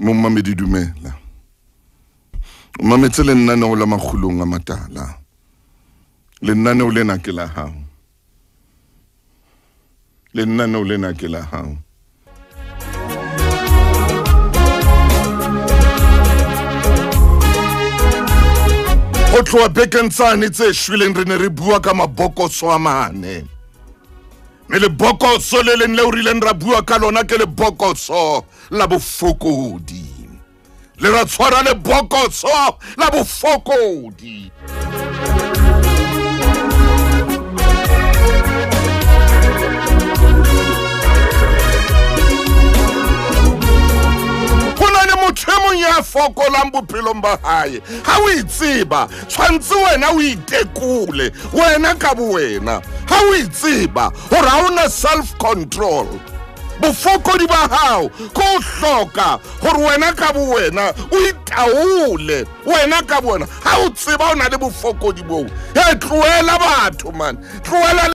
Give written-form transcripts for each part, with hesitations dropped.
Momamedi dumela. O mametse lenaneo la Makgulong a Matala. Lenaneo lena ke la hao. Lenaneo lena ke la hao. Ho tloha bekeng tsane tse shweleng re ne re bua ka mabokoso a mane. Mme lebokoso le leng leo re ileng ra bua ka lona ke lebokoso la bofokodi. Le ra tshwara lebokoso la bofokodi. Ho na le motho e mong ya fokolang bophelong ba hae. Ha o itseba, tshwantse wena o itekole, wena ka bowena. Ha o itseba hore ha o na self control. Bofokodi ba hao ko hloka hore wena ka bowena o itaole, wena ka bowena. Ha o tseba o na le bofokodi boo, he tlohela batho man, tlohela.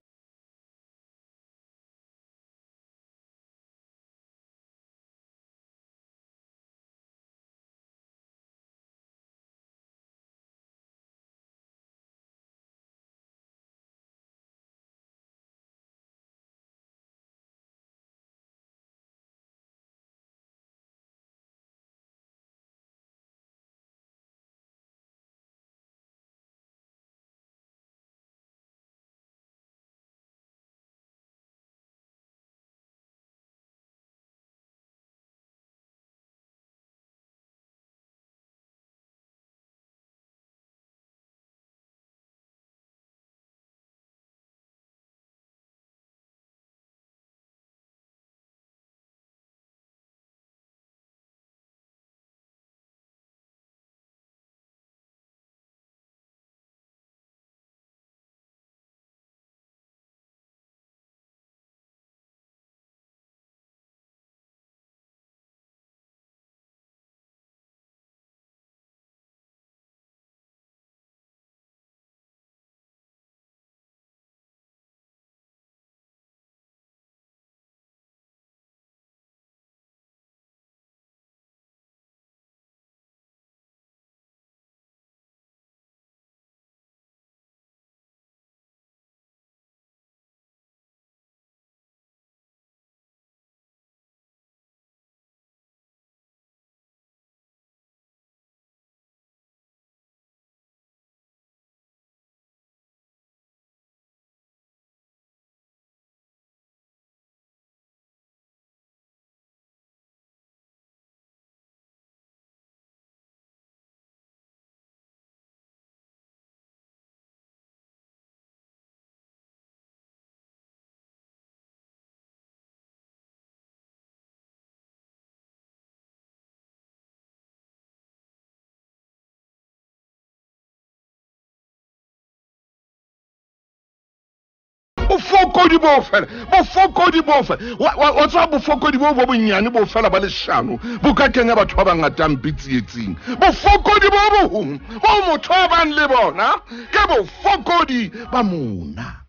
Bofokodi bo fela, bofokodi bo fela. Wa tswa bofokodi bo bo bonnyane bo fela ba leshano, bo ka kenya batho ba bangata mpe tsietsing. Bofokodi bo bohong bo motho a bang le bona ke bofokodi ba mona.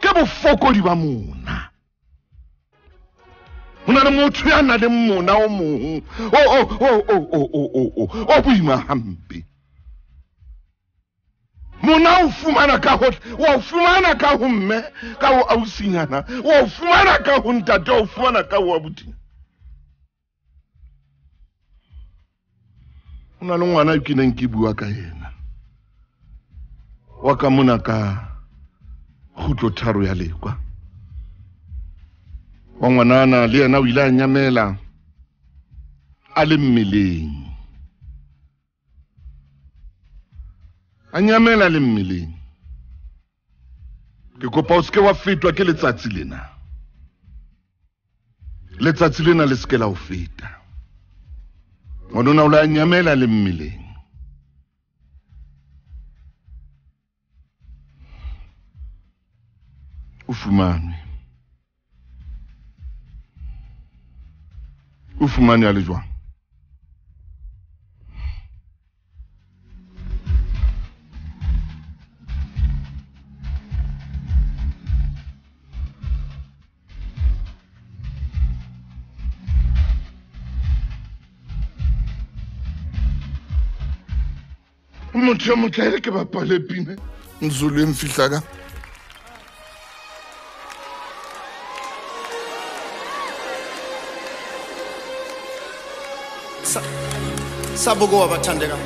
Ke bofokodi ba mona. Ho na le motho ya nang le mona o mong o boima hampe. Mona o fumana ka ho, wa fumana ka ho mme, ka ho ausinyana, wa fumana ka ho ntate, wa fumana ka ho abuti. Ho na le ngwana ke neng ke bua ka yena. Wa ka mona ka kgutlo tharo ya Lekwa. Wa ngwanana le yena o ile a nyamela a le mmeleng. A nyamela le mmeleng. Ke kopa o seke wa fetwa ke letsatsi lena. Letsatsi lena le seke la o feta. Ngwanona o la nyamela le mmeleng. O fumanwe. O fumanwe a le jwang? Motho e motle ere ke bapale pine Nzulu e mfihla ka Sabuko bathandeka.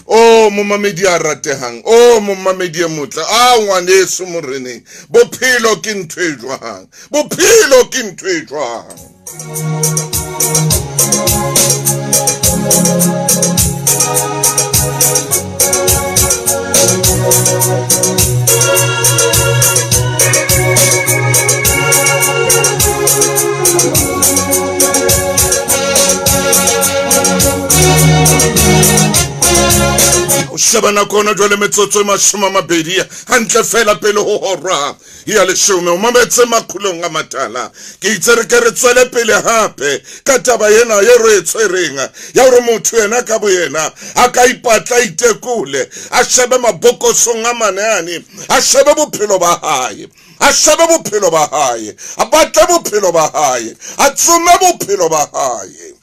O momamedi a ratehang, o momamedi e motle, a ngwaneso moreneng, bophelo ke ntho e jwang, bophelo ke ntho e jwang. Sheba nako ona jwale metsotso e 20 hantle fela pele ho hora ya 10. O mametse Makgulong a Matala. Ke itse re ke re tswele pele hape ka taba ena e re e tshwereng ya hore motho yena ka boyena a ka ipatla itekole, a shebe mabokosong a mane ane, a shebe bophelo ba hae, a shebe bophelo ba hae, a batle bophelo ba hae, a tsome bophelo ba hae.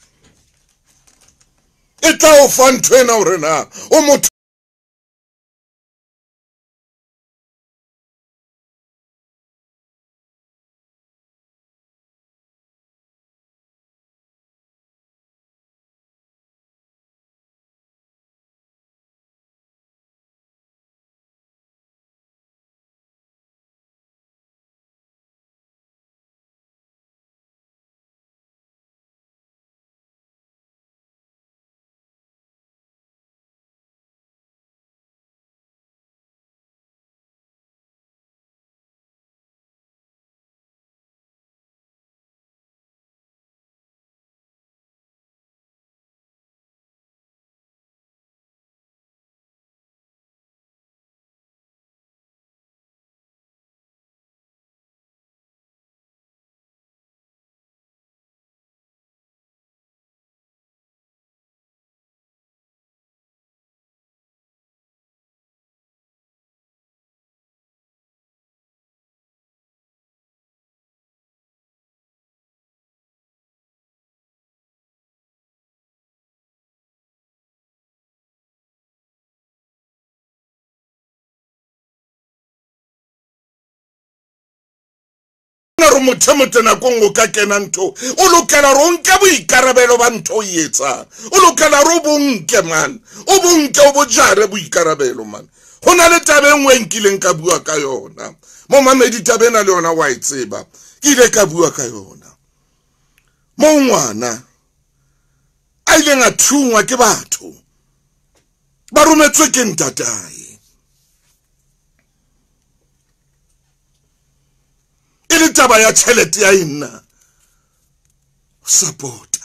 E tla o fa ntho ena hore na o motho re motho motle nakong o ka kena ntho, o lokela hore o nke boikarabelo ba ntho o e etsang, o lokela hore o bonke man, o bonke o bo jare boikarabelo man. Ho na le taba e nngwe e nkileng ka bua ka yona momamedi, taba ena le yona wa e tseba, ke ile ka bua ka yona mo ngwana a ileng a thungwa ke batho ba rometswe ke ntatae. E le taba ya tjhelete ya nna support.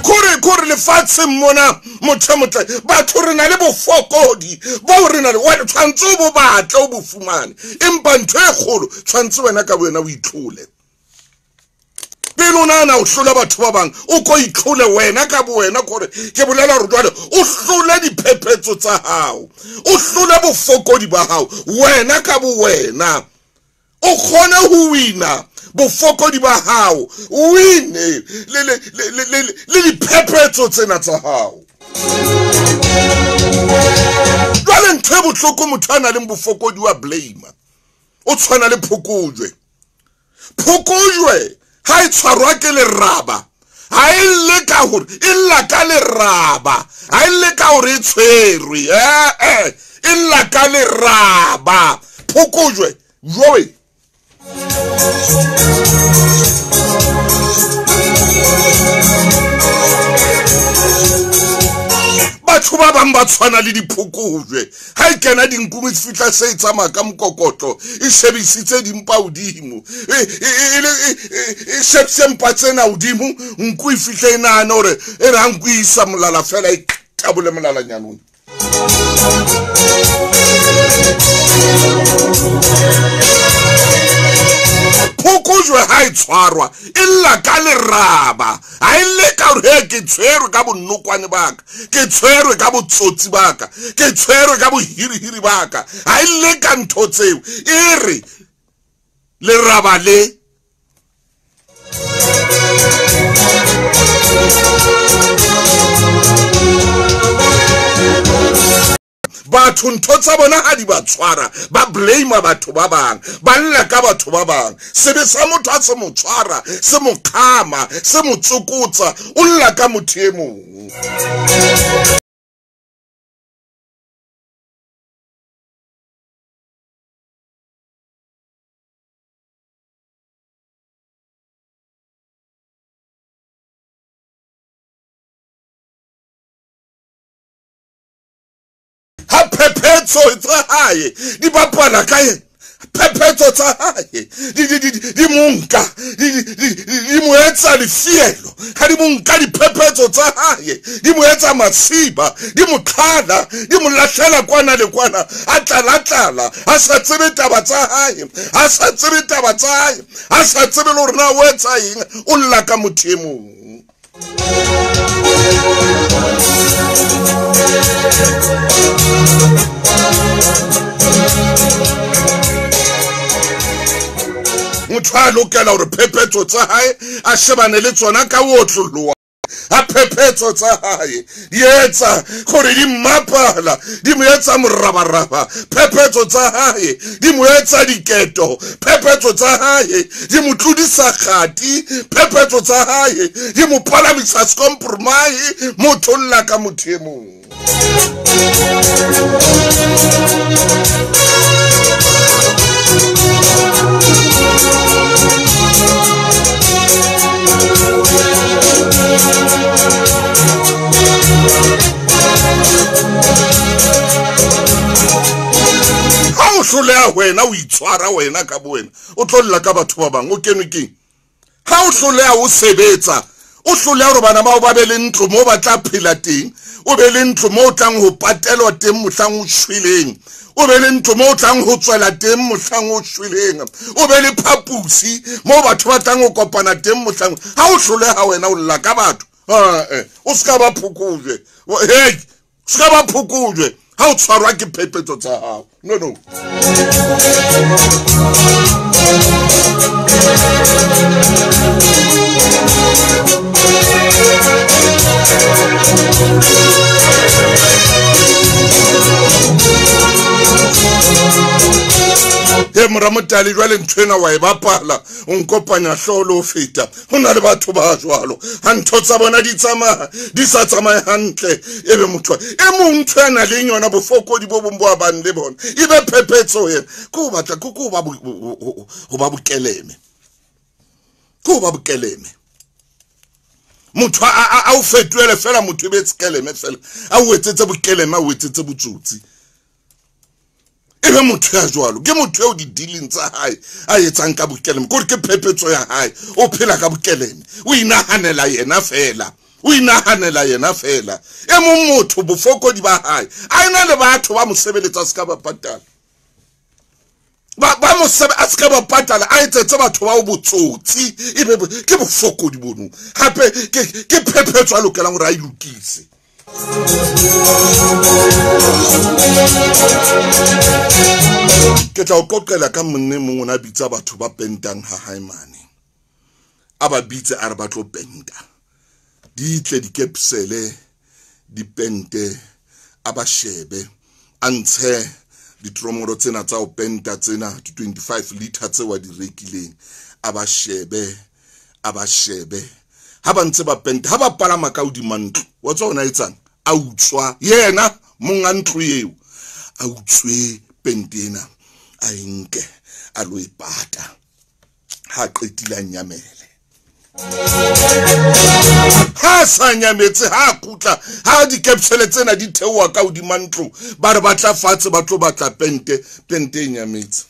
Kore lefatsheng mona motho motle batho re na le bofokodi bo re na le wa tshwantse o bo batle o bo fumane, empa ntho e kgolo tshwantse wena ka wena o itlhole. Pele o nahana o hlola batho ba bang, o ko itlhole wena ka bowena, kore ke bolela hore jwale o hlole diphephetso tsa hao, o hlole bofokodi ba hao wena ka bowena, o kgone ho wina bofokodi ba hao, o wine le diphephetso tsena tsa hao. Jwale ntho e bohloko, motho a nang le bofokodi wa blame, o tshwana le phokojwe. Phokojwe ha e tshwarwa ke leraba, ha e lle ka hore e lla ka leraba, ha e lle ka hore e tshwerwe, e lla ka leraba. Phokojwe jowe. Batho ba bang ba tshwana le diphokojwe, ha e kena dinku e fihla se e tsamaya ka mokokotlo, e shebisitse dimpa hodimo, e shebise mpa tsena hodimo, nku e fihle e nahane hore e re ha nku e isa molala fela e tabole molalanyana ona. Phokojwe ha e tshwarwa e lla ka leraba, ha e lle ka hore ke tshwerwe ka bonokwane ba ka, ke tshwerwe ka botsotsi ba ka, ke tshwerwe ka bohirihiri ba ka, ha e lle ka ntho tseo, e re Leraba le. Batho ntho tsa bona ha di ba tshwara, ba blame batho ba bang, ba lla ka batho ba bang. Sebe sa motho ha se mo tshwara, se mo qhama, se mo tsokotsa, o lla ka motho e mong. Phephetso tsa hae di bapala ka yena, phephetso tsa hae di monka, di mo etsa lefielo, ha di monka diphephetso tsa hae di mo etsa masiba, di mo qhala, di mo lahlela kwana le kwana, a tlala-tlala, a sa tsebe taba tsa hae, a sa tsebe taba tsa hae, a sa tsebe le hore na o etsa eng, o lla ka motho e mong. Motho a lokela hore phephetso tsa hae a shebane le tsona ka otloloha. A phephetso tsa hae di etsa gore di mmapala, di mo etsa morabaraba. Phephetso tsa hae di mo etsa diketo, phephetso tsa hae di mo tlodisa kgati, phephetso tsa hae di mo palamisa scompromise, motho lla ka motho e mong. Ha o hloleha wena o itshwara wena ka bowena, o tlo lla ka batho ba bang, o kenwe keng? Ha o hloleha o sebetsa, o hloleha hore bana bao ba be le ntlo moo ba tla phela teng, o be le ntlo moo o tlang ho patelwa teng mohlang o shweleng, o be le ntlo moo o tlang ho tswela teng mohlang o shweleng, o be le phaposi moo batho ba tlang ho kopana teng mohlang. Ha o hloleha wena o lla ka batho, o ska ba phokojwe, hey, ska ba phokojwe ha o tshwarwa ke phephetso tsa hao. No, no. He mora motali jwale ntho ena wa e bapala, o nkopanya hlooho le ho feta. Ho na le batho ba jwalo, ha ntho tsa bona di tsamaya, di sa tsamaye hantle, ebe motho e mong ntho ya nang le yona bofokodi bo bong bo a bang le bona, ebe phephetso yena. Ke ho batla, ke ho ba ho ba bokeleme, ke ho ba bokeleme. Motho a o fetohele fela, motho e be tskeleme fela, a o etsetse bokeleme, a o etsetse botsotsi. Ebe motho ya jwalo, ke motho eo di-dealing tsa hae a etsang ka bokeleme, kore ke phephetso ya hae, o phela ka bokeleme, o inahanela yena fela, o inahanela yena fela. E mong motho bofokodi ba hae, a ena le batho ba mo sebeletsa se ka ba patala, ba mo a se ka ba patala, a etsetse batho bao botsotsi, ebe ke bofokodi bono. Hape ke phephetso a lokelang hore a e lokise. Ke tla o qoqela ka monne mong o na bitsa batho ba pentang ha hae mane. A ba bitse a re ba tlo penta. Di tle dikepsele, di pente, a ba shebe, a ntshe ditromoro tsena tsa ho penta tsena, di 25 liter tse wa di rekileng. A ba shebe, a ba shebe. Ha ba ntse ba penta, ha ba palama ka hodima ntlo, wa tswa ona etsang? A utswa yena monga ntlo eo, a utswe pente ena, a enke, a lo e pata. Ha qetile a nyamele. Ha sa nyametse, ha kgutla, ha dikepsele tsena di theoha ka hodima ntlo, ba re ba tla fatshe ba tlo batla pente, pente e nyametse.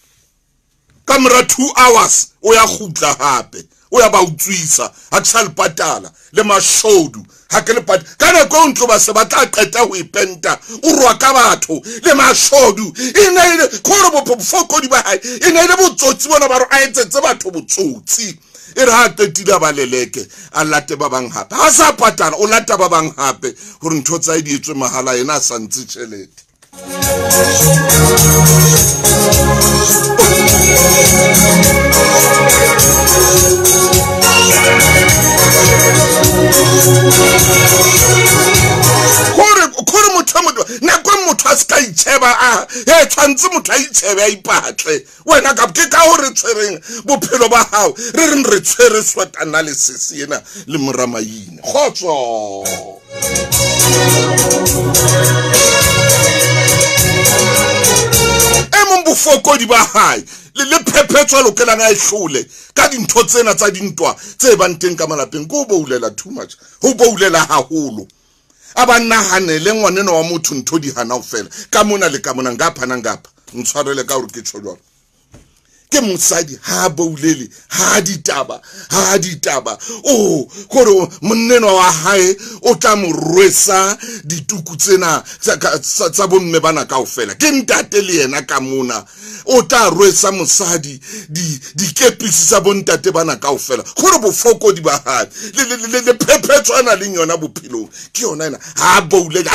Ka mora 2 hours o ya kgutla hape, o ya ba utswisa, ha ke sa le patala le mashodu, ha ke le patala. Ka nako eo ntlo ba se ba tla qeta ho e penta, o rwa ka batho le mashodu. E ne e le kgore bofokodi ba hae, e ne e le botsotsi bona ba re a etsetse batho botsotsi. E re ha qetile a ba leleke, a late ba bang hape. Ha sa patala, o lata ba bang hape hore ntho tsa hae di etswe mahala, yena a sa ntshe tjhelete. Gore motho nako motho a se ka itšheba a e tshwanetse motho a itšhebe a ipatle wena ka ke ka gore tshwereng bophelo ba gago re reng re tshwere SWOT analysis ena le moramaine kgotso. E mong bofokodi ba hae le phephetso a lokelang a e hlole ka dintho tsena tsa dintwa tse bang teng ka malapeng ke ho boulela too much, ho boulela haholo. A ba nahanele ngwaneno wa motho ntho di hana ho fela ka mona le ka mona ngapha na ngapha ntshwarele ka hore ke tjho jwalo. Ke mosadi ha boulele ha ditaba o gore monneno wa hae o tla mo rwesa dituku tsena tsa bomme bana kaofela. Ke ntate le yena ka mona o tla rwesa mosadi dikepisi tsa bontate bana kaofela. Gore bofokodi ba hae le phephetso a na leng yona bophelong ke yona ena ha boulele.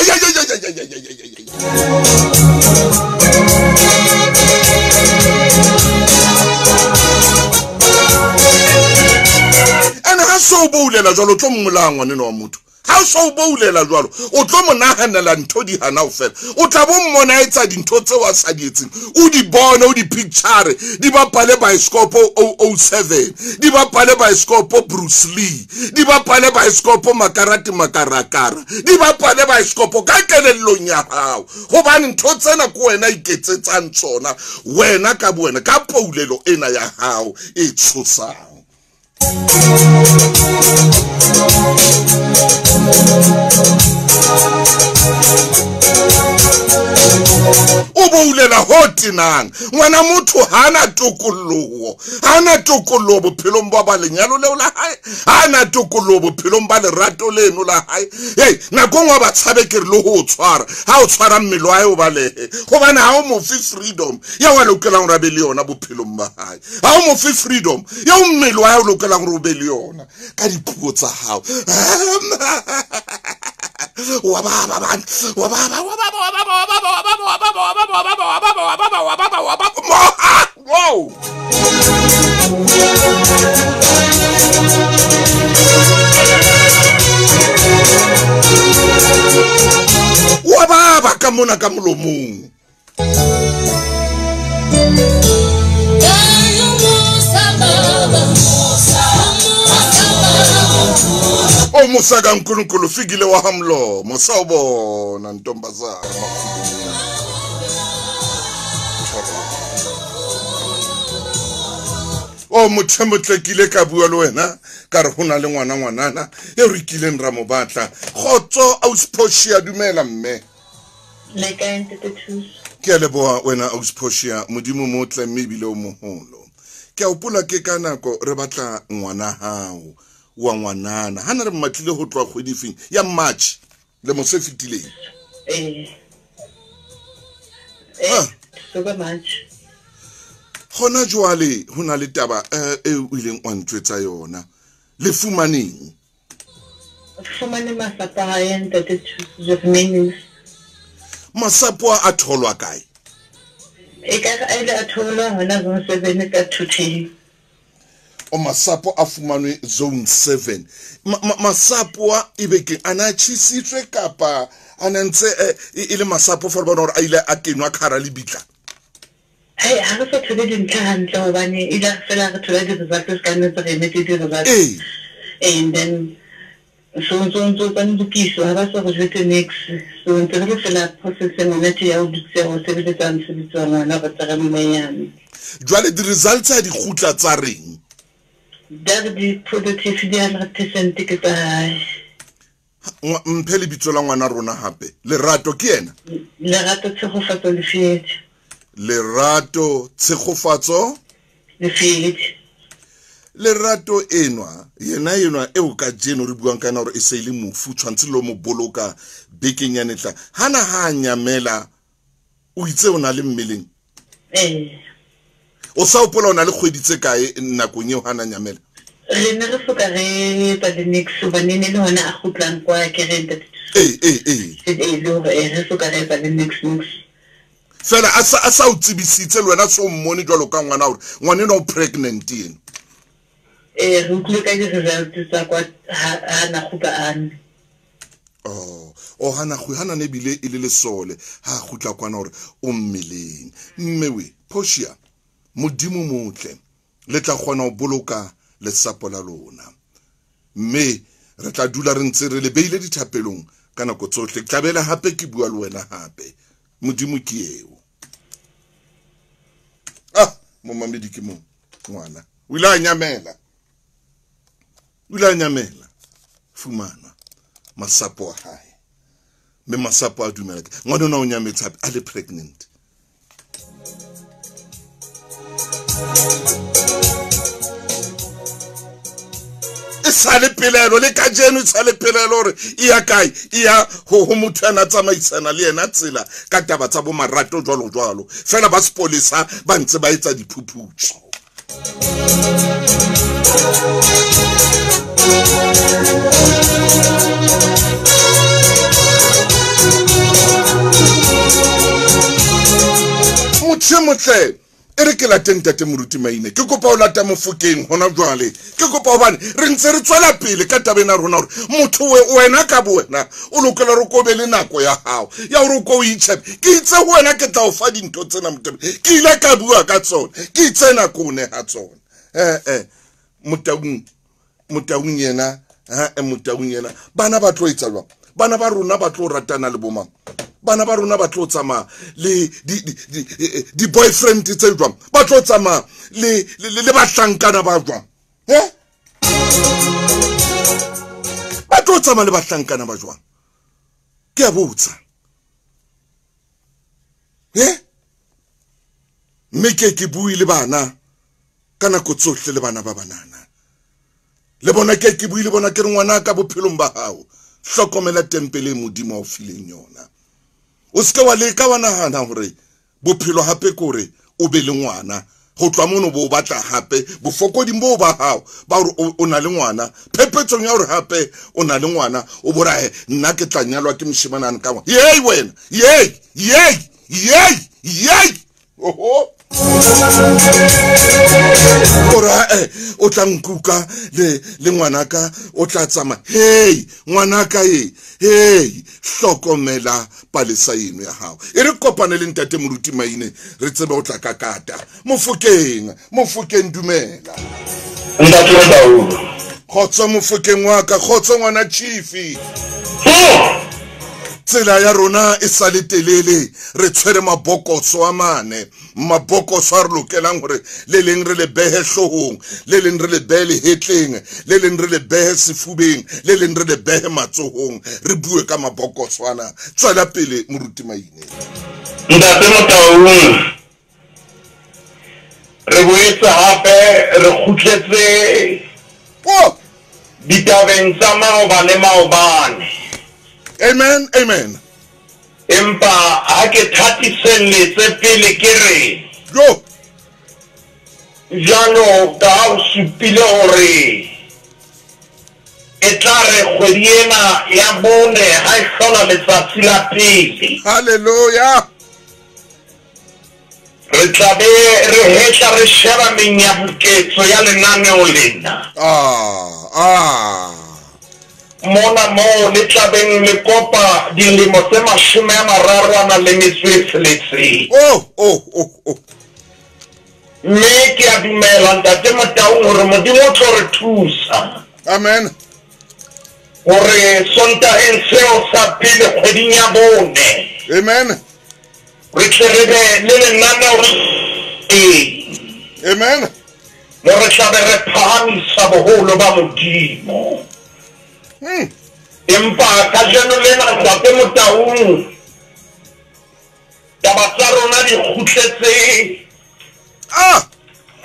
Ene ha so boulela jwalo o tlo mmolaya ngwaneno wa motho. Ha o so boulela jwalo o tlo mo nahanela ntho di hana ho fela. O tla bo mmona a etsa dintho tseo a sa di etseng, o di bone, o di picture, di bapale bioscope 007, di bapale bioscope Bruce Lee, di bapale bioscope Makarati Makarakara, di bapale bioscope ka kelellong ya hao. Hobane ntho tsena ke wena iketsetsang tsona wena ka bowena ka poulelo ena ya hao e tshosang. O boulela ho tenang ngwana motho hana tokolloho, hana tokolloho bophelong ba lenyalo leo la hae, hana tokolloho bophelong ba lerato leno la hae. Hey, nako nngwe ba tshabe ke re le ho tshwara, ha o tshwara mmele wa hae o balehe, hobane ha o mo fe freedom ya wa lokelang hore a be le yona bophelong ba hae, ha o mo fe freedom ya o mmele wa hae o lokelang hore o be le yona ka dipuo tsa hao. Wa ba ba ba wa ba ba wa ba wa ba wa ba wa ba wa ba wa ba wa ba wa ba wa ba wa ba wa ba wow. Wa ba ba ka mona ka molomong. O musa kaNkulunkulu fikile wa hamlomo sawubona ntombazana. O motho motlekile ka bua le wena ka re hona le ngwana ngwanana e re kileng ra mo batla. Kgotso Ausi dumela mme. Le kae ntate Thuso? Ke a leboha wena Ausi Portia, Modimo motle mme ebile o moholo. Ke a hopola ke ka nako re batla ngwana hao wa ngwanana hana re mmatlile ho tloha kgwedi feng ya March le mo se fetileng. So March. Hona jwale ho na le taba e o ileng wa ntjwetsa yona. Le fumaneng? Fumane masapo a hae ntate Thuso. Masapo a tholwa kae? E ka a ile a tholwa hona zone 7 ka Thutheng. O masapo a fumanwe zone 7. Masapo a ebe ke ana tjhisitswe kapa ana ntse e le masapo for bona hore a ile a kenwa khara le bitla? Hey, ha re sa thole dintlha hantle hobane ile fela re thola di-results ka nne tse re emetse di-results. And then so tsa lokiso ha ba sa re jwetse niks. So ntse re fela processing hona tje ya ho lokisa ho sebeletsa mosebetsi wa ngwana re tse re mmenyane. Jwale di-results ha di kgutla tsa reng? Di di-positive di 100% ke tsa hae. Mphe lebitso la ngwana rona hape. Lerato ke yena? Lerato Tshegofatso Lefedi. Lerato Tshegofatso Lefedi. Lerato enwa yena enwa eo ka jeno re buang ka yena hore e se le mofu tshwantse lo mo boloka bekeng ya netla. Hana ha nyamela o itse o na le mmeleng? O sa hopola o na le kgwedi tse kae nakong eo hana nyamela? Re ne re soka re etsa le niks hobane ne le hona a kgutlang kwa kereng ntate. Le hore re soka re etsa le niks. Fela a sa o tsebisitse le wena so mmone jwalo ka ngwana hore ngwanenwa o pregnant eno. Re utlwile ka di-results tsa kwa ha na kgutla ane. Oh, o hana hana ne bile e le lesole ha kgutla kwana hore o mmeleng. Mme we Portia, Modimo motle le tla kgona ho boloka lesapo la lona, mme re tla dula re ntse re le beile dithapelong ka nako tsohle. Tlabela hape ke bua le wena hape, Modimo ke eo. Ah, momamedi ke mo ngwana o ile a nyamela, o ile a nyamela. Fumana masapo a hae, mme masapo a dumela ngwana ona o nyametse hape a le pregnant. E sale pelelo le kajeno, e sale pelelo hore e ya kae, e ya ho motho ana tsamaisana le yena tsela ka taba tsa bo marato jwalo jwalo. Fela ba sepolisa ba ntse ba etsa diphuphutso. Motho motle e re ke late ntate Moruti Maine, ke kopa o lata Mofokeng hona jwale. Ke kopa hobane re ntse re tswela pele ka taba ena rona hore motho wena ka bo wena o lokela re kobe le nako ya hao ya hore o ko o itjhebe. Ke itse ho wena ke tla o fa dintho tsena motho, ke ile ka bua ka tsona, ke itse nako o neha tsona. Motaung yena, Motaung yena, bana ba tlo etsa jwang? Bana ba rona ba tlo ratana le bomang? Bana ba rona ba tlo tsamaya le di boyfriend tse jwang? Ba tlo tsamaya le le bahlankana ba jwang? Ba tlo tsamaya le bahlankana ba jwang? Ke a botsa. Mme ke bue le bana ka nako tsohle, le bana ba banana. Le bona ke bue le bona ke re ngwana ka bophelong ba hao, hlokomela tempele Modimo a o fileng yona. O seke wa leka wa nahana hore bophelo hape ke hore o be le ngwana, ho tloha mono bo batla hape bofokoding bo ba hao ba hore o na le ngwana, phepetsong ya hore hape o na le ngwana, o bo re nna ke tla nyalwa ke moshemane a nka ngwana. Yey wena, yey, yey, yey, yey. Oho. Ora o tla nkuka le ngwanaka o tla tsamaya. Hey ngwanaka e, hey, hlokomela palesa eno ya hao. E re kopane le ntate Moruti Maine re tsebe o tla kakata. Mofokeng, Mofokeng dumela. Ntate Motaung. Kgotso Mofokeng wa ka, kgotso ngwana chief. Tsela ya rona e sale telele, re tshwere mabokoso a mane, mabokoso a re lokelang hore le leng re le behe hloohong, le leng re le behe lehetleng, le leng re le behe sefubeng, le leng re le behe matsohong. Re bue ka mabokoso ana. Tswela pele Moruti Maine. Ntate Motaung, re boetse hape re kgutletse ditabeng tsa maoba le maobane. Amen, amen. Empa ha ke thatiselletse pele ke re yo jalo ka ha o supile hore e tla re kgwedi ena ya bone ha e hlola letsatsi la pele. Hallelujah. Re tla be re hetla re sheba menyabuketso ya lenaneo lena. Mona mo le tlabeng le kopa dilemo tse 36. Oh. Mme ke a dumela ntate Motaung hore Modimo o tlo re thusa. Amen. Hore Sontaheng seo sa pele kgweding ya bone. Amen. Re tle re be le lenaneo. Amen. Mo re tla be re phahamisa boholo ba Modimo. Empa kajeno lena ntate Motaung, taba tsa rona di kgutletse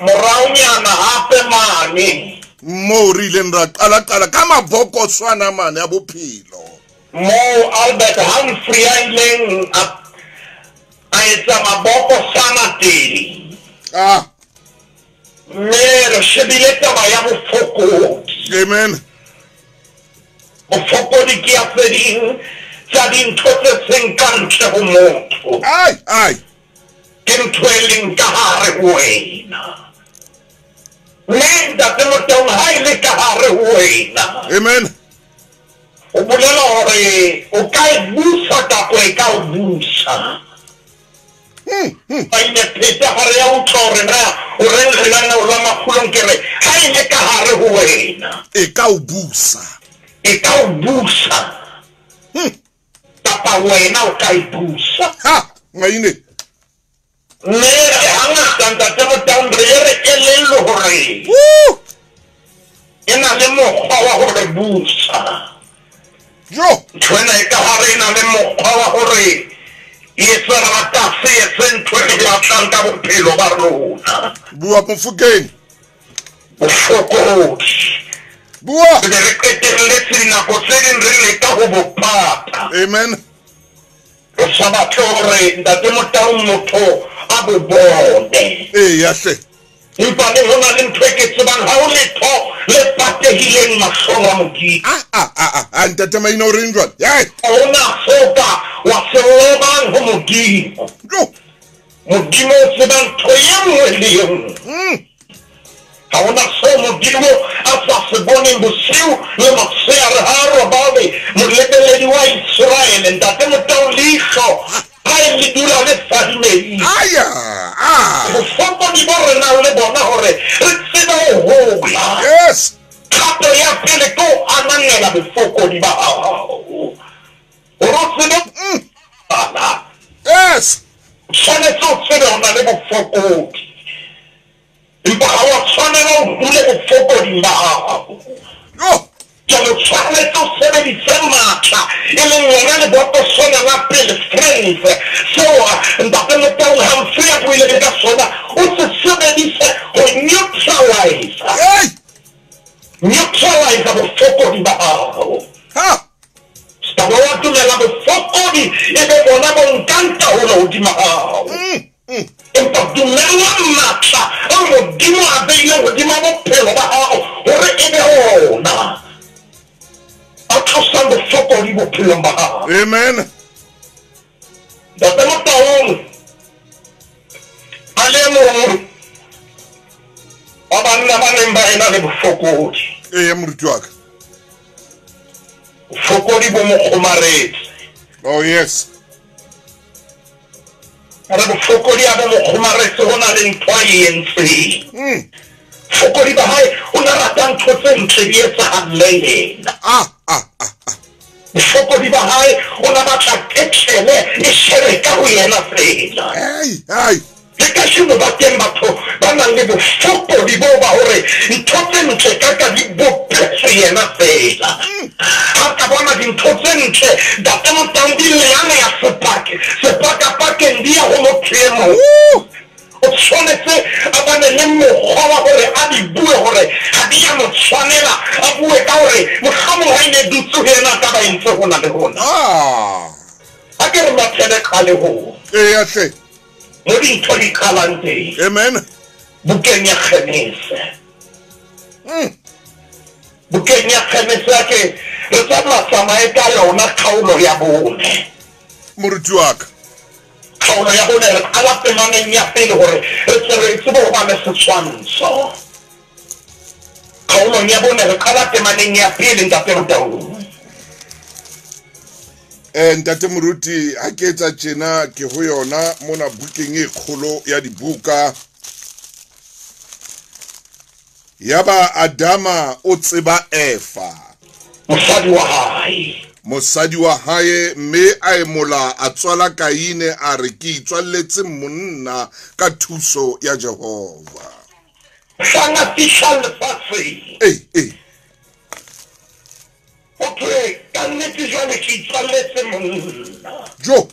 moraonyana hape mane moo re ileng ra qala-qala ka mabokoswana mane a bophelo, moo Albert Humphrey a ileng a etsa mabokosana teng. Mme re shebile taba ya bofokodi. Amen. Bofokodi ke ya tse ding tsa dintho tse seng ka ntle ho motho. Ai. Ke ntho e leng ka hare ho wena. Mme Ntate Motaung ha e le ka hare ho wena. Amen. O bolela hore o ka e busa kapa e ka o busa. Ba ile pheta hare ya utlwa hore na o reng lenaneo la Makgulong ke re ha e le ka hare ho wena. E ka o busa. E ka o busa. Kapa wena o ka e busa. Ha, Maine. Mme hangata Ntate Motaung re ye re elellwe hore e na le mokgwa wa hore busa. Jo. Ntho ena e ka hare e na le mokgwa wa hore e etse rata se etse ntho e re batlang ka bophelo ba rona. Bua Mofokeng. Bofokodi. Bua. Re be re qetelletse dinako tse ding re leka ho bo pata. Amen. Re sa batle hore Ntate Motaung motho a bo bone. Eya hle. Empa le ho na le ntho e ke tsebang ha ho letho le patehileng mahlong a Modimo. A Ntate Maina o reng jwale? Ha hona seo ka wa se lobang ho Modimo. Jo. Modimo o tseba ntho e nngwe le e nngwe. Ha hona seo Modimo a sa se boneng bosiu le motshehare ha a robale. Molebeledi wa Iseraele Ntate Motaung leihlo ha e le dula le fadimehile. Aya, ah. Bofokodi bo re nang le bona hore re tsebe ho hola. Yes. Kgato ya pele ke ho ananela bofokodi ba hao. Hore o tsebe bala. Yes. O tshwanetse o tsebe ho na le bofokodi. Empa ha wa tshwanela o dule bofokoding ba hao. Jo. Jwale o tshwanetse o sebedise matla e leng lona lebokoswana la pele strength seo Ntate Motaung Humphrey a buileng ka sona o se sebedise ho neutralize. Hey! Neutralize bofokodi ba hao. Ha! Ska ba wa dumela bofokodi e be bona bo nkang taolo hodima hao. Empa dumela matla ao Modimo a beileng hodima bophelo ba hao hore e be ona a tlosang bofokodi bophelong ba hao. Amen. Ntate Motaung a le mong wa banna ba neng ba ena le bofokodi. Eya moruti wa ka. Bofokodi bo mo kgomaretse. Oh yes. Re bofokodi a bo mo kgomaretse ho na le ntho a e entseng. Bofokodi ba hae o na rata ntho tse ntle di etsahalle yena. Bofokodi ba hae o na batla ketlele e shebe ka ho yena fela. Hey, hey. Le kasheno ba teng batho ba nang le bofokodi bo ba hore ntho tse ntle ka ka di bopetswe yena fela. Ha ka bona dintho tse ntle Ntate Motaung di leana ya sepake sepakapakeng di ya ho motho e mong. O tshwanetse a bane le mokgwa wa hore a di bue hore ha di ya mo tshwanela, a bue ka hore mohlomong ha e ne dutse ho yena a ka ba entse hona le hona. Ha ke re mathele qalehong. Eya hle. Mo dintho di qalang teng. Amen. Bukeng ya Genese. Bukeng ya Genese a ke re tsamaya tsamaye ka yona kgaolo ya bone. Moruti wa ka. Kgaolo ya bone re qala temaneng ya pele hore re tle re tsebe ho ba le setshwantsho. Kgaolong ya bone re qala temaneng ya pele Ntate Motaung. Ntate Moruti ha ke etsa tjena ke ho yona mona bukeng e kgolo ya dibuka. Yaba Adama o tseba Eva. Mosadi wa hae. Mosadi wa hae mme a emola a tswala Kaine a re ke itswalletse monna ka thuso ya Jehova. Hlanga fihla lefatsheng. Ee. O thwe ka nnete jwale ke itswalletse monna. Jo.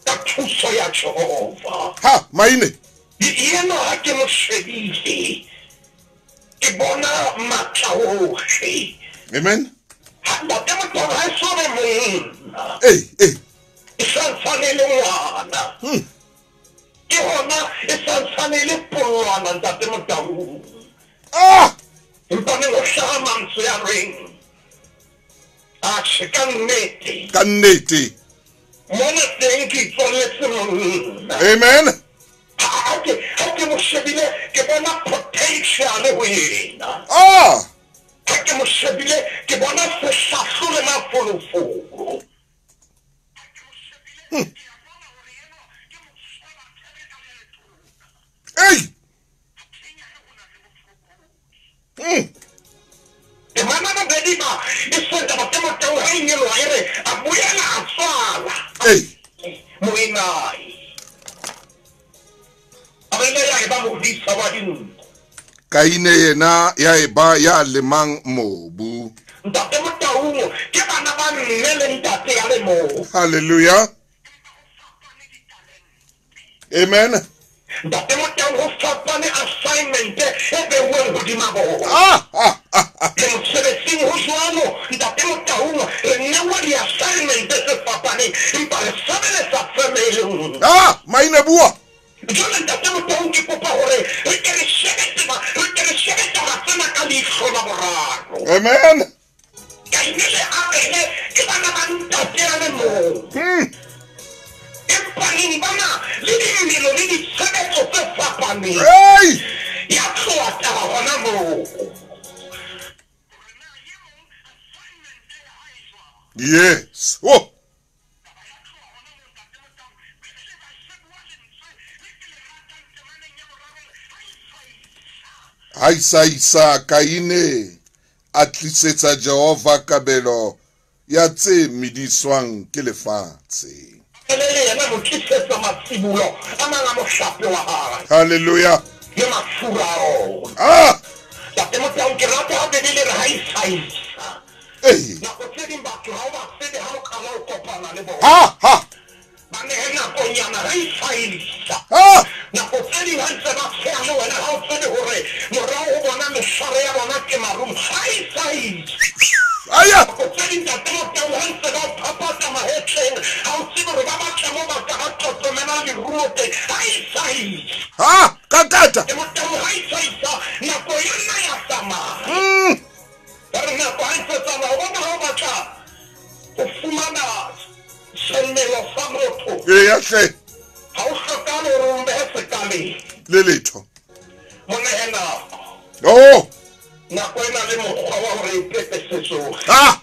Ka thuso ya Jehova. Ha, Maine. Yena ha ke mo shebile. Ke bona matla ohle. Amen. Ha Ntate Motaung ha e so be monna. Ee. E santsane le ngwana. Ke hona e santsane le polwana Ntate Motaung. Ah! Empa ne ho hlaha mantswe a reng atjhe ka nnete. Ka nnete. Mona teng ke itswalletse monna. Amen. Ha ke mo shebile ke bona potential ho yena. Abele ya eba modisa wa dinku. Kaine yena ya eba ya lemang mobu. Ntate Motaung ke bana ba mme le ntate ya le mong. Hallelujah. Amen. Ntate Motaung ho fapane assignment e beuweng hodima bona. Le mosebetsing ho jwalo, Ntate Motaung, re newa di-assignment tse fapaneng, empa re sebeletsa family. Maine bua. Jwale Ntate Motaung ke kopa hore re ke re shebe taba tsena ka leihlo la boraro. Amen. Kaine le Abele ke bana ba ntate a le mong. Empa neng bana le dimelo le ditshebetso tse fapaneng. Ya tloha taba hona moo. Yes. Oh. Haisa Kaine a tlisetsa Jehova kabelo ya tse mediswang ke lefatshe. Hallelujah. Hey. Ha ha. Aya. Ha, kakata. Le letho. Oh.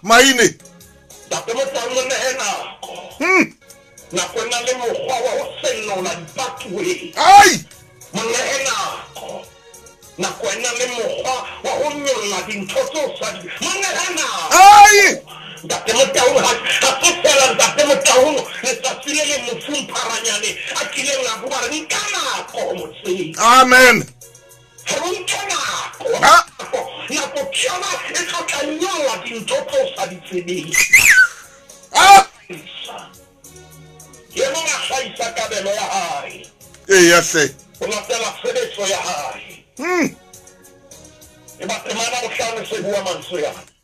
Maine. Ai. Ai. Amen.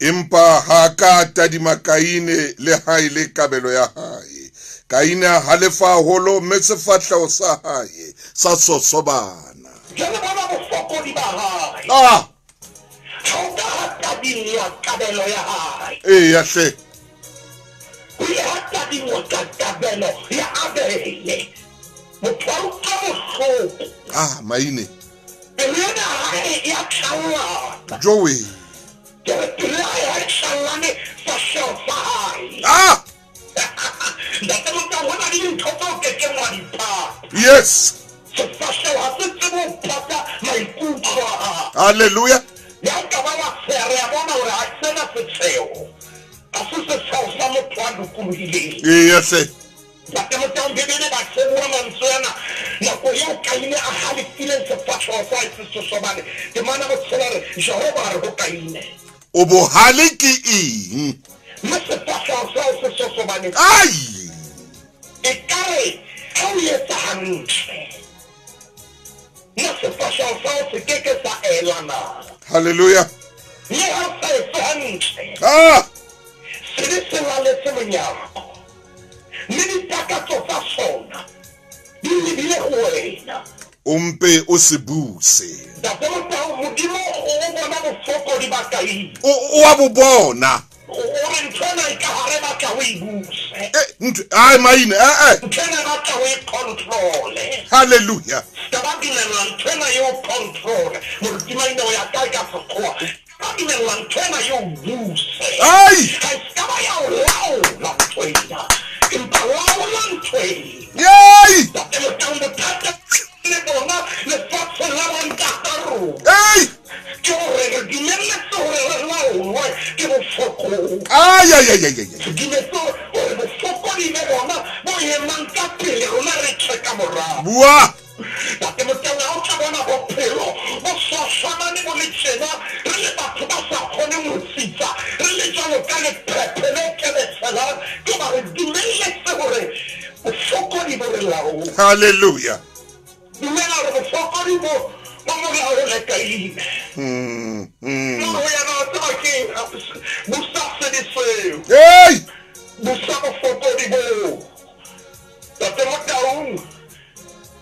Empa ha ka tadima Kaine le hae le kabelo ya hae. Kaine a halefa haholo mme sefahleho sa hae sa sosobana. Eya hle. Maine. Joey. Yes. Hallelujah. Yes. O bohale ke eng? Ai! Ekare ha o etsa hantle. Na sefahleho sa hao se ke ke sa elana. Hallelujah. Le ha o sa etse hantle. Sebe se laletse monyako. Mme ditakatso tsa sona di lebile ho wena. O mpe o se buse. Ntate Motau, Modimo o bona bofokodi ba Kaine. O a bo bona. O re ntho ena e ka hare batla o e buse. Ai maine, Ntho ena batla o e control-e. Hallelujah. Ska ba dumella ntho ena e o control-e. Moruti Maine o ya kae ka sekgowa? Ba dumella ntho ena e o buse. Ai! Ha e ska ba ya o laola ntho ena. Empa laola ntho ena. Yay! Ntate Motau, bothata le bona lefatsheng la bontata rona. Ai! Ke hore re dumelletse hore re laolwe ke bofokodi. Ai ai ai ai ai. Re dumetse hore bofokodi be bona bo emang ka pele rona re tjhe ka morao. Bua. Ntate Motau hlahlamane bo le tjena, re le batho ba sa kgoneng ho tsitsa, re le jwalo ka lephephe le keleselang, ke hoba re dumelletse hore bofokodi bo re laole. Hallelujah. Dumela hore bofokodi bo bo mo laole Kaine. No ho yena wa tseba ke eng? Busa sebe seo. Hey! Busa bofokodi boo. Ntate Motaung,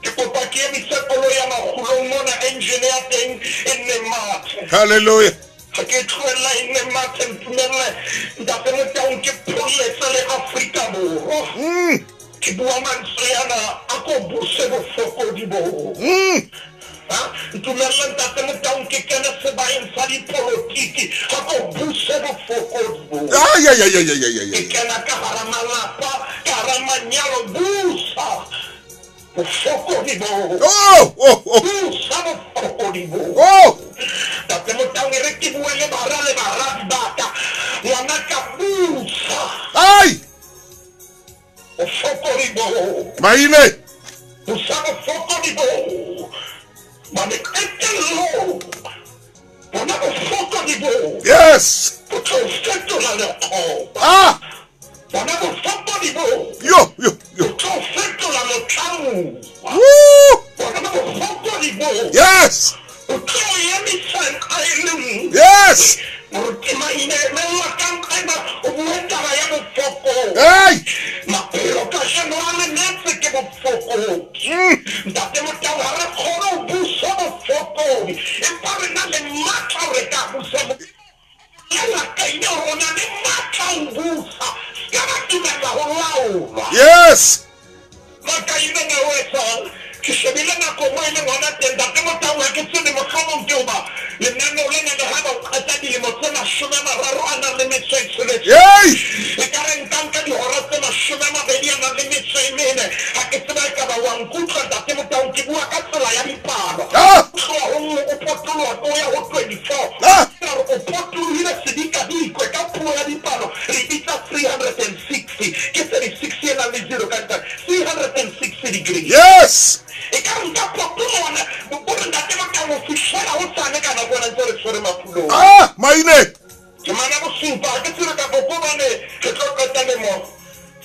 ke kopa ke emise koloi ya makgulong mona, engine ya teng e nne mathe. Hallelujah. Ha ke e tlohella e nne mathe, ntumelle Ntate Motaung ke pholletse le Afrika Borwa. Ke bua mantswe ana, a ko buse bofokodi boo. Ha? Ntumelle Ntate Motaung ke kene sebaeng sa dipolotiki, ha ko buse bofokodi boo. Ay, ay, ay, ay, ay, ay, ay. Ke kena ka hara malapa, ka hara manyalo, busa bofokodi boo. Oh, oh, oh. Busa bofokodi boo. Oh. Ntate Motaung, e re ke bue le bara le baradi ba ka, ngwana ka busa. Ay! Bofokodi boo. Maine. Busa bofokodi boo. Mane qetellong, bona bofokodi boo. Yes. Bo tlo fetola lekgoba. Ah! Bona bofokodi boo. Yo, yo, yo. Bo tlo fetola motlamuwa. Woo! Bona bofokodi boo. Yes. Bo tlo emisa nqa e le nngwe. Yes. Moruti Maine, emella ka nqa ena, o bue taba ya bofokodi. Hey! Maphelo kajeno a lemetse ke bofokodi. Ntate Motaung, ha re kgone ho busa bofokodi, empa re na le matla hore re ka busa bofokodi. Bolela Kaine hore o na le matla ho busa, se ka ba dumella ho laolwa. Yes. Makaine ne o etsang? Ke shebile nako moo e leng hona teng, Ntate Motaung, ha ke tsebe mohlomong ke hoba lenaneo lena le ha ba o qeta dilemo tse 30 a nang le metso e tsheletseng. Hey! E ka re nka nka dihora tse 20 a nang le metso e mene. Ha ke tsebe ha ekaba wa nkutlwa, Ntate Motaung, ke bua ka tsela ya dipalo. Ah! Tloha ho nngwe o potoloha o ya ho 24. Ah! Ka re o potolohile sedikadikwe ka puo ya dipalo, re bitsa 360. Ke 36 e nang le 0 ka ntle. 360 degrees. Yes! E ka re nka potoloha bo re Ntate Motaung ho fihlela ho sane ka nako ena ntse re tshwere maphulong. Ah, Maine! Ke mana bosupa, ha ke tsebe kapa ko bane re tlo qeta lemo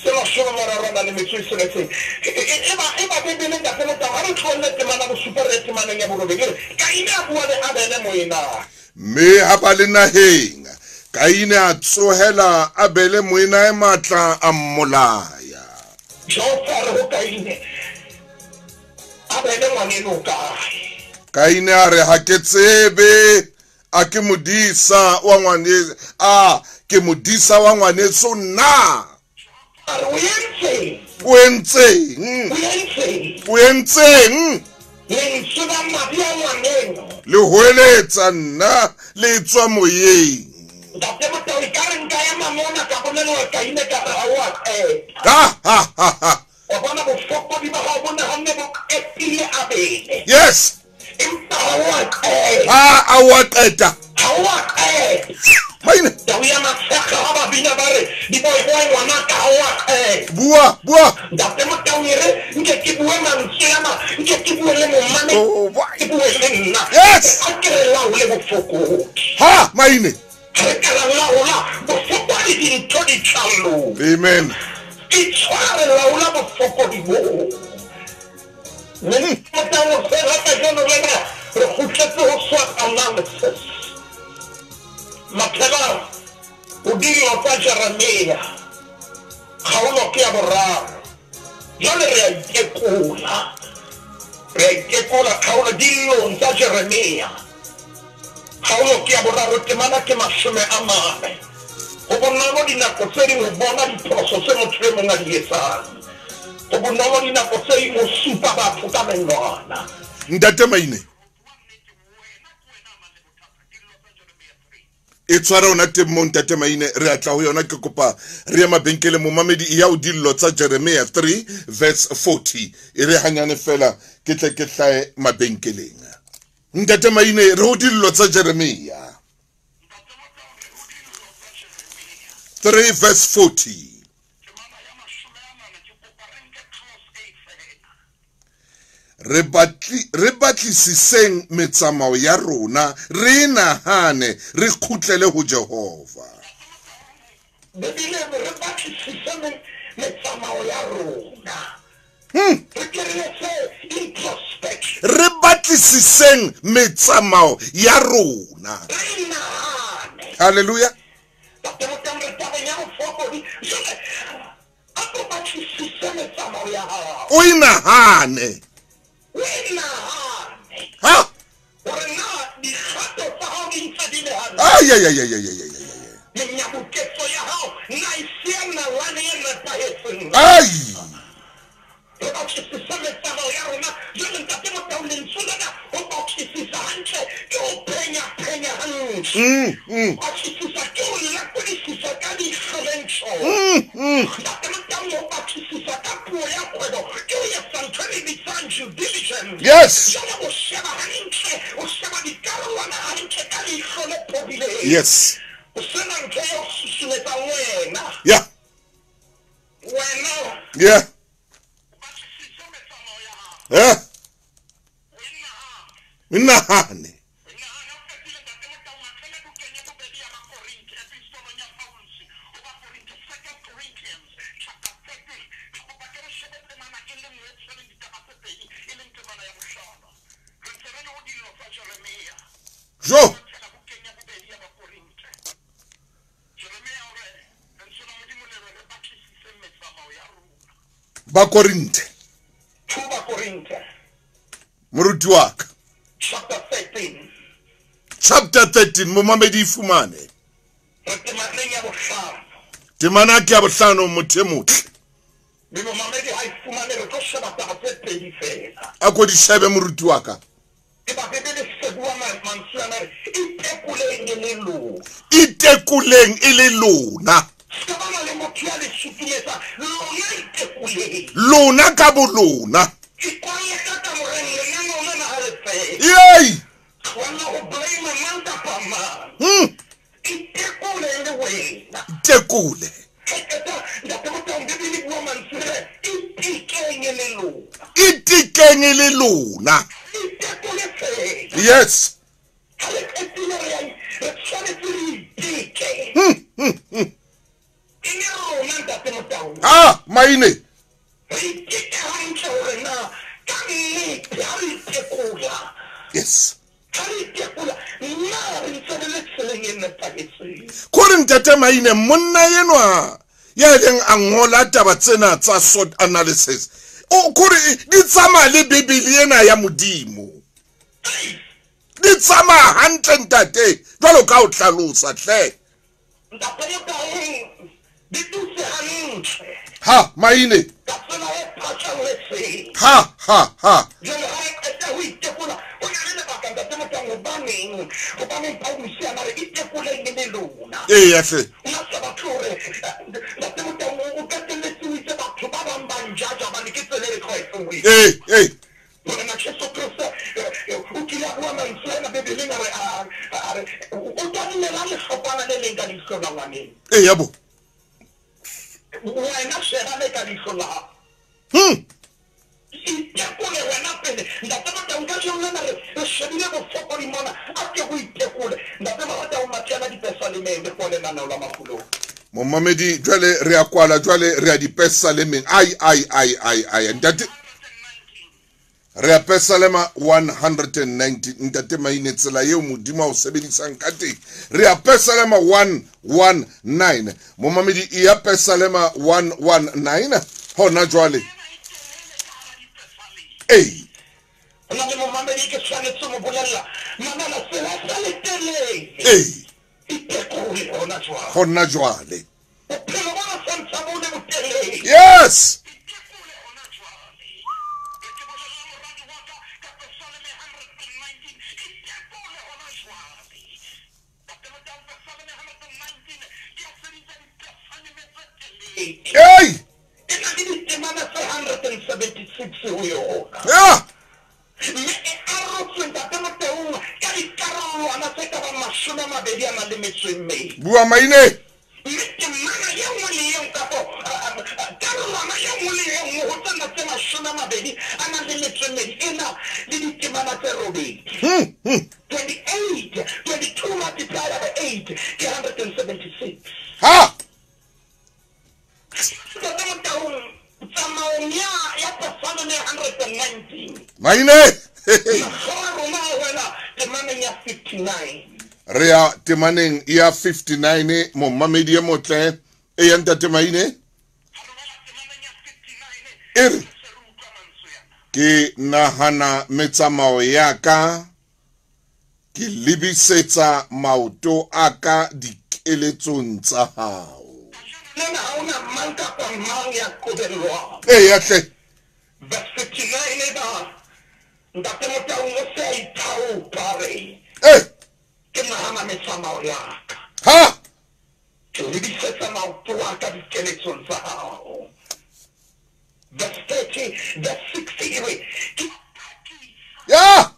se 30 a nang le metso e tsheletseng. Eba Bibele Ntate Motaung, ha re tlohelle temana bosupa re ye temaneng ya borobedi. E re, Kaine a bua le Abele moena. Mme ha ba le naheng, Kaine a tsohela Abele moenae matla a mmolaya. Jehova a re ho Kaine, Abele ngwaneno o kae? Kaine a re, ha ke tsebe, a ke modisa wa ngwane, a ke modisa wa ngwaneso na? A re, o entseng? O entseng? O entseng? O entseng? Lentswe la madi a ngwaneno le hoeletsa nna le tswa moyeng. Ntate Motaung, e ka re nka ema mona ka bolella Kaine ka re ha o a qeta. Ha, ha, ha, ha. Wa bona bofokodi ba hao bo nahanne bo qetile Abele. Yes. Empa ha o a qeta. Ha, ha o a qeta. Ha o a qeta. Maine. Tau ya Matshekga ha ba bina ba re, diboyboy ngwanaka ha o a qeta. Bua, bua. Ntate Motaung e re, nke ke bue mantswe ana, nke ke bue le momame, Oh, boy. ke bue le nna. Yes. A ke re laole bofokodi. Ha, Maine. Re ka ra laola bofokodi dintho di tla loka. Amen. Itshware, laola bofokodi boo. Mme Motaung fela kajeno lena re kgutletse ho SWOT analysis. Maphelo o dillo tsa Jeremia, kgaolo ke ya boraro. Jwale re a itekola, re a itekola kgaolo dillong tsa Jeremia, kgaolo ke ya boraro, temana ke 40. Ho bonolo dinako tse ding ho bona diphoso tse motho e mong a di etsang. Ho bonolo dinako tse ding ho supa batho ka menwana. Ntate Maine, e tshwara ona teng mo Ntate Maine, re a tla ho yona, ke kopa re ye mabenkeleng. Momamedi e ya o dillo tsa Jeremia 3 verse 40, e re hanyane fela ke tle ke hlae mabenkeleng. Ntate Maine, re ho dillo tsa Jeremia 3 verse 40. Re batlisiseng metsamao ya rona, re nahane, re kgutlele ho Jehova. Bibele re batlisise metsamao ya rona. Re keretse introspection. Re batlisiseng metsamao ya rona. Re nahane. Hallelujah. O inahane. Ha? Ay ay ay ay ay ay ay. Ay. Yes. Yes. Yeah. Yeah. Yeah. Nahane. Jo. Bakorinthe. 2 Bakorinthe. Moruti wa ka. Chapter 13. Chapter 13 momamedi fumane. Temana ke ya bohlano motho e motle. Mme momamedi ha e fumane re tlo sheba taba tse pedi fela. A ko di shebe moruti wa ka. Ke ba Bibele se bua mantswe ana re itekoleng e le lona. Itekoleng e le lona. Se ka ba le motho ya le sutumetsa, lona itekoleng. Lona ka bolona. Ikwalle ka kamoreng lena lona na ha le fela. Yey! Tlohella ho blame mang kapa mang. Itekole le wena. Itekole. Ntate Motaung Bibele bua mantswe itikeng e le lona. Itikeng e le lona. Itekole fela. Yes. Ha le qetile re tshwanetse re iteke. E le rona ntate Motaung. Ah, maine. Re iteke hantle hore na ka nnete ha re itekola. Yes. Ha re itekola na re ntse re le tseleng e nepahetseng. Kore ntate Maine monna enwa ya ileng a ngola taba tsena tsa SWOT analysis. O kore di tsamaya le Bibele ena ya Modimo. Di tsamaya hantle ntate jwalo ka o hlalosa hle. Ntate Motaung di dutse hantle. Ha Maine. Ka tsela e phatshalletseng. Ha ha ha. Jwale ha re qeta ho itekola ho na le lebaka ntate Motaung hobaneng hobaneng Paulus a re itekoleng le lona. Eya hle. Nna sa batho hore ntate Motaung o qetelletse o itse batho ba bang ba njaja hobane ke tsela e re tlwaetseng ho e. Ee. Morena Jesu Kriste o kile a bua mantswe ana Bibeleng a re o tadimela lehlokwana le leng ka leihlo la ngwaneno. Eya bo. Wena sheba le ka leihlo la hao. Itekole wena pele. Ntate Motaung ka jeno lena re shebile bofokodi mona a ke go itekole. Ntate Motaung mathela dipesalemeng re kwale lenaneo la mafulong. Momamedi jwale re a kwala jwale re a dipesalemeng. Ai ai ai ai ai ntate re a pesalema 190 ntate Maine tsela eo Modimo a o sebedisang ka teng. Re a pesalema 119 momamedi e ya pesalema 119 hona jwale. Ei. Hona le momamedi ke tshwanetse mo bolella mamela tsela sa le telele. Ei. Itekole hona jwale. Hona jwale. Bophelo bona santsa bo le botelele. Yes. Hey! E na le ditemana tse 176 ho yona. Yeah. Mme e arotswe ntate Motaung ka dikarolwana tse ka bang 24. Bua Maine. Mme temana e nngwe le e nngwe kapo karolwana e nngwe le e nngwe ho tsena tse 24 e Temana tse robedi. 28, 22 multiplied by 8 ke 176. Ha! Ntate Motaung, tsamaong ya Pesalome 119. Maine! Mahlo a rona a wela temaneng ya 59. Re ya temaneng ya 59, momamedi e motle e ya Ntate Maine. E re, ke nahana metsamao ya ka, ke lebisetsa maoto a ka dikeletsong tsa hao. Nna ha hona mang kapa mang ya qobellwang. Eya hle. Verse 59 e ba, Ntate Motaung o se a ithaopa re. Ke nahana metsamao ya ka. Ha! Ke lebisetsa maoto a ka dikeletsong tsa hao. Verse 30, verse 60 e re, ke Ya!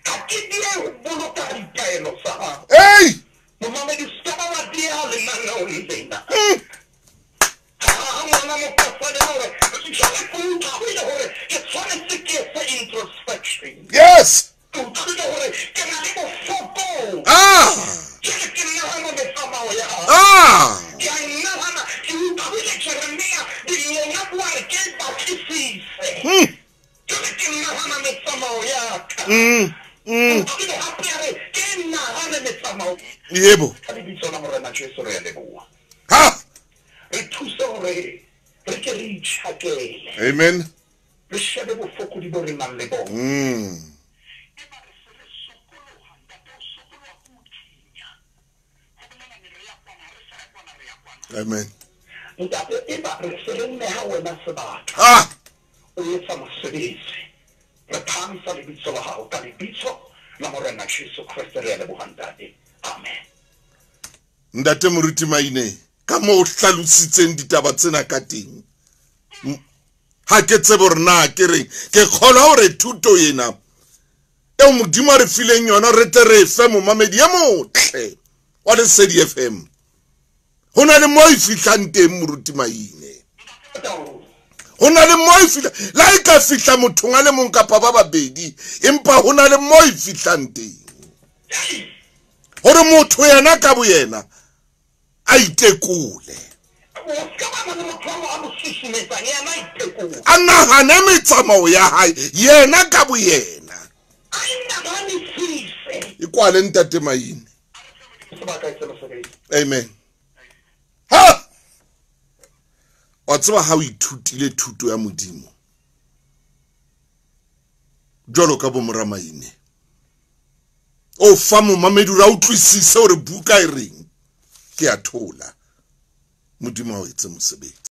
Ha ke diehe ho boloka ditaelo tsa hao. Ei! Momamedi, se ka ba wa dieha lenaneong lena. Ha ngwana mopasane hore, jwale ke utlwile hore ke tshwanetse ke etse introspection. Yes! Ke utlwile hore ke na le bofokodi. Jwale ke nahana metsamao ya hao. Ke a e nahana, ke utlwile Jeremia dilong a bua re ke e batlisise. Jwale ke nahana metsamao ya ka. Utlwile hape a re ke nahane metsamao. Yebo. Ka lebitso la Morena Jesu re a leboha. Ha! Re thuse hore re ke re itjhakele. Amen. Re shebe bofokodi bo re nang le bona. Eba re se re sokoloha, ntate, o sokoloha ke o thinya. Ho bolela ne re ya kwana, ha re sa ya kwana, re ya kwana. Amen. Ntate, eba re se re neha wena sebaka. O etsa mosebetsi. Re phahamisa lebitso la hao ka lebitso la Morena Jesu Kreste re a leboha, ntate. Amen. Ntate Moruti Maine, ka moo o hlalositseng ditaba tsena ka teng, ha ke tsebe hore na ke reng. Ke kgolwa hore thuto ena eo Modimo a re fileng yona re tle re fe momamedi e motle wa Lesedi FM, ho na le moo e fihlang teng Moruti Maine. Ho na le moo e fihla, le ha e ka fihla mothong a le mong kapa ba babedi, empa ho na le moo e fihlang teng. Hore motho yena ka boyena a itekole. A nahane metsamao ya hae yena ka boyena. E kwale Ntate Maine. Amen. Ha! Wa tseba ha o ithutile thuto ya Modimo jwalo ka bo mora Maine, o fa momamedi hore a utlwisise hore buka e reng. Ke a thola. Modimo a o etse mosebetsi.